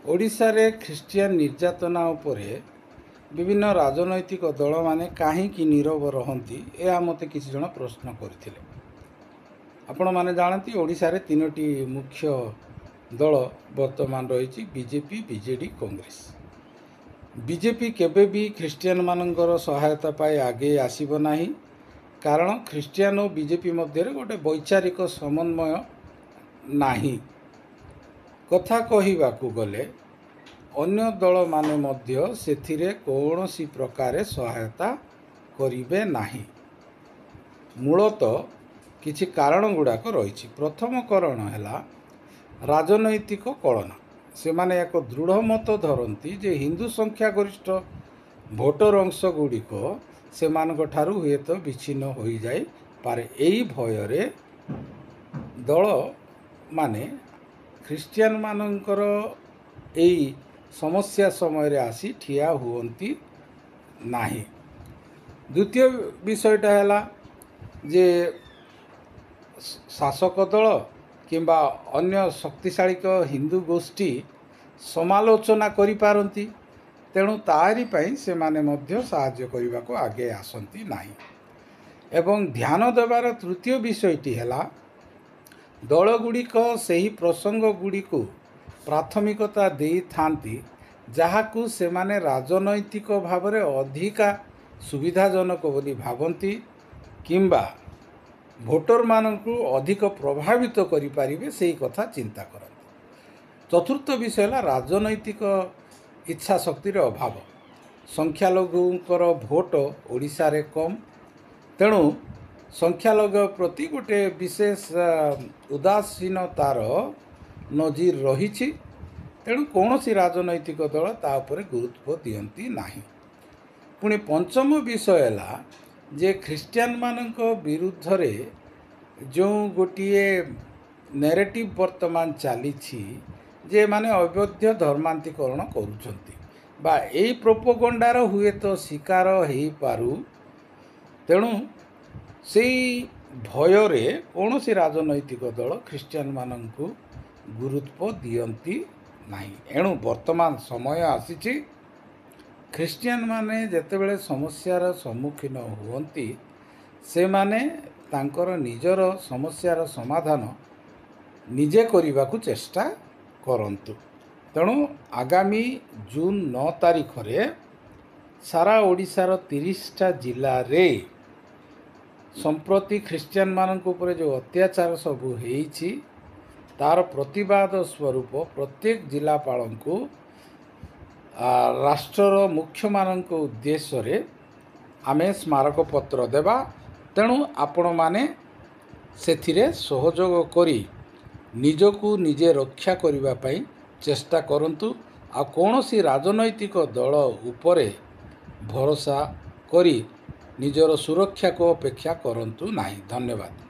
ଓଡ଼ିଶାରେ ଖ୍ରୀଷ୍ଟିଆନ ନିର୍ଯାତନା ଉପରେ ବିଭିନ୍ନ ରାଜନୈତିକ ଦଳମାନେ କାହିଁକି ନୀରବ ରହନ୍ତି, ଏହା ମୋତେ କିଛି ଜଣ ପ୍ରଶ୍ନ କରିଥିଲେ। ଆପଣମାନେ ଜାଣନ୍ତି, ଓଡ଼ିଶାରେ ତିନୋଟି ମୁଖ୍ୟ ଦଳ ବର୍ତ୍ତମାନ ରହିଛି, ବିଜେପି, ବିଜେଡ଼ି, କଂଗ୍ରେସ। ବିଜେପି କେବେ ବି ଖ୍ରୀଷ୍ଟିଆନମାନଙ୍କର ସହାୟତା ପାଇ ଆଗେଇ ଆସିବ ନାହିଁ, କାରଣ ଖ୍ରୀଷ୍ଟିଆନ ଓ ବିଜେପି ମଧ୍ୟରେ ଗୋଟେ ବୈଚାରିକ ସମନ୍ୱୟ ନାହିଁ। କଥା କହିବାକୁ ଗଲେ ଅନ୍ୟ ଦଳମାନେ ମଧ୍ୟ ସେଥିରେ କୌଣସି ପ୍ରକାରେ ସହାୟତା କରିବେ ନାହିଁ। ମୂଳତଃ କିଛି କାରଣ ଗୁଡ଼ାକ ରହିଛି। ପ୍ରଥମ କାରଣ ହେଲା ରାଜନୈତିକ କଳନା। ସେମାନେ ଏକ ଦୃଢ଼ ମତ ଧରନ୍ତି ଯେ ହିନ୍ଦୁ ସଂଖ୍ୟାଗରିଷ୍ଠ ଭୋଟର ଅଂଶ ଗୁଡ଼ିକ ସେମାନଙ୍କ ଠାରୁ ହୁଏତ ବିଚ୍ଛିନ୍ନ ହୋଇଯାଇପାରେ। ଏଇ ଭୟରେ ଦଳମାନେ ଖ୍ରୀଷ୍ଟିଆନମାନଙ୍କର ଏଇ ସମସ୍ୟା ସମୟରେ ଆସି ଠିଆ ହୁଅନ୍ତି ନାହିଁ। ଦ୍ୱିତୀୟ ବିଷୟଟା ହେଲା ଯେ ଶାସକ ଦଳ କିମ୍ବା ଅନ୍ୟ ଶକ୍ତିଶାଳୀକ ହିନ୍ଦୁ ଗୋଷ୍ଠୀ ସମାଲୋଚନା କରିପାରନ୍ତି, ତେଣୁ ତାରି ପାଇଁ ସେମାନେ ମଧ୍ୟ ସାହାଯ୍ୟ କରିବାକୁ ଆଗେଇ ଆସନ୍ତି ନାହିଁ। ଏବଂ ଧ୍ୟାନ ଦେବାର ତୃତୀୟ ବିଷୟଟି ହେଲା, ଦଳଗୁଡ଼ିକ ସେହି ପ୍ରସଙ୍ଗ ଗୁଡ଼ିକୁ ପ୍ରାଥମିକତା ଦେଇଥାନ୍ତି ଯାହାକୁ ସେମାନେ ରାଜନୈତିକ ଭାବରେ ଅଧିକା ସୁବିଧାଜନକ ବୋଲି ଭାବନ୍ତି କିମ୍ବା ଭୋଟରମାନଙ୍କୁ ଅଧିକ ପ୍ରଭାବିତ କରିପାରିବେ, ସେଇ କଥା ଚିନ୍ତା କରନ୍ତି। ଚତୁର୍ଥ ବିଷୟ ହେଲା ରାଜନୈତିକ ଇଚ୍ଛା ଶକ୍ତିର ଅଭାବ। ସଂଖ୍ୟାଲଘୁଙ୍କର ଭୋଟ ଓଡ଼ିଶାରେ କମ୍, ତେଣୁ ସଂଖ୍ୟାଲଘୁ ପ୍ରତି ଗୋଟେ ବିଶେଷ ଉଦାସୀନତାର ନଜିର ରହିଛି। ତେଣୁ କୌଣସି ରାଜନୈତିକ ଦଳ ତା ଉପରେ ଗୁରୁତ୍ୱ ଦିଅନ୍ତି ନାହିଁ। ପୁଣି ପଞ୍ଚମ ବିଷୟ ହେଲା ଯେ ଖ୍ରୀଷ୍ଟିଆନମାନଙ୍କ ବିରୁଦ୍ଧରେ ଯେଉଁ ଗୋଟିଏ ନେରେଟିଭ୍ ବର୍ତ୍ତମାନ ଚାଲିଛି ଯେ ଏମାନେ ଅବୈଧ ଧର୍ମାନ୍ତରୀକରଣ କରୁଛନ୍ତି, ବା ଏଇ ପ୍ରୋପୋଗଣ୍ଡାର ହୁଏତ ଶିକାର ହେଇପାରୁ, ତେଣୁ ସେଇ ଭୟରେ କୌଣସି ରାଜନୈତିକ ଦଳ ଖ୍ରୀଷ୍ଟିଆନମାନଙ୍କୁ ଗୁରୁତ୍ୱ ଦିଅନ୍ତି ନାହିଁ। ଏଣୁ ବର୍ତ୍ତମାନ ସମୟ ଆସିଛି, ଖ୍ରୀଷ୍ଟିଆନମାନେ ଯେତେବେଳେ ସମସ୍ୟାର ସମ୍ମୁଖୀନ ହୁଅନ୍ତି, ସେମାନେ ତାଙ୍କର ନିଜର ସମସ୍ୟାର ସମାଧାନ ନିଜେ କରିବାକୁ ଚେଷ୍ଟା କରନ୍ତୁ। ତେଣୁ ଆଗାମୀ ଜୁନ୍ 9 ତାରିଖରେ ସାରା ଓଡ଼ିଶାର 30ଟା ଜିଲ୍ଲାରେ ସମ୍ପ୍ରତି ଖ୍ରୀଷ୍ଟିଆନମାନଙ୍କ ଉପରେ ଯେଉଁ ଅତ୍ୟାଚାର ସବୁ ହେଇଛି, ତାର ପ୍ରତିବାଦ ସ୍ୱରୂପ ପ୍ରତ୍ୟେକ ଜିଲ୍ଲାପାଳଙ୍କୁ ରାଷ୍ଟ୍ରର ମୁଖ୍ୟମାନଙ୍କ ଉଦ୍ଦେଶ୍ୟରେ ଆମେ ସ୍ମାରକପତ୍ର ଦେବା। ତେଣୁ ଆପଣମାନେ ସେଥିରେ ସହଯୋଗ କରି ନିଜକୁ ନିଜେ ରକ୍ଷା କରିବା ପାଇଁ ଚେଷ୍ଟା କରନ୍ତୁ, ଆଉ କୌଣସି ରାଜନୈତିକ ଦଳ ଉପରେ ଭରସା କରି ନିଜର ସୁରକ୍ଷାକୁ ଅପେକ୍ଷା କରନ୍ତୁ ନାହିଁ। ଧନ୍ୟବାଦ।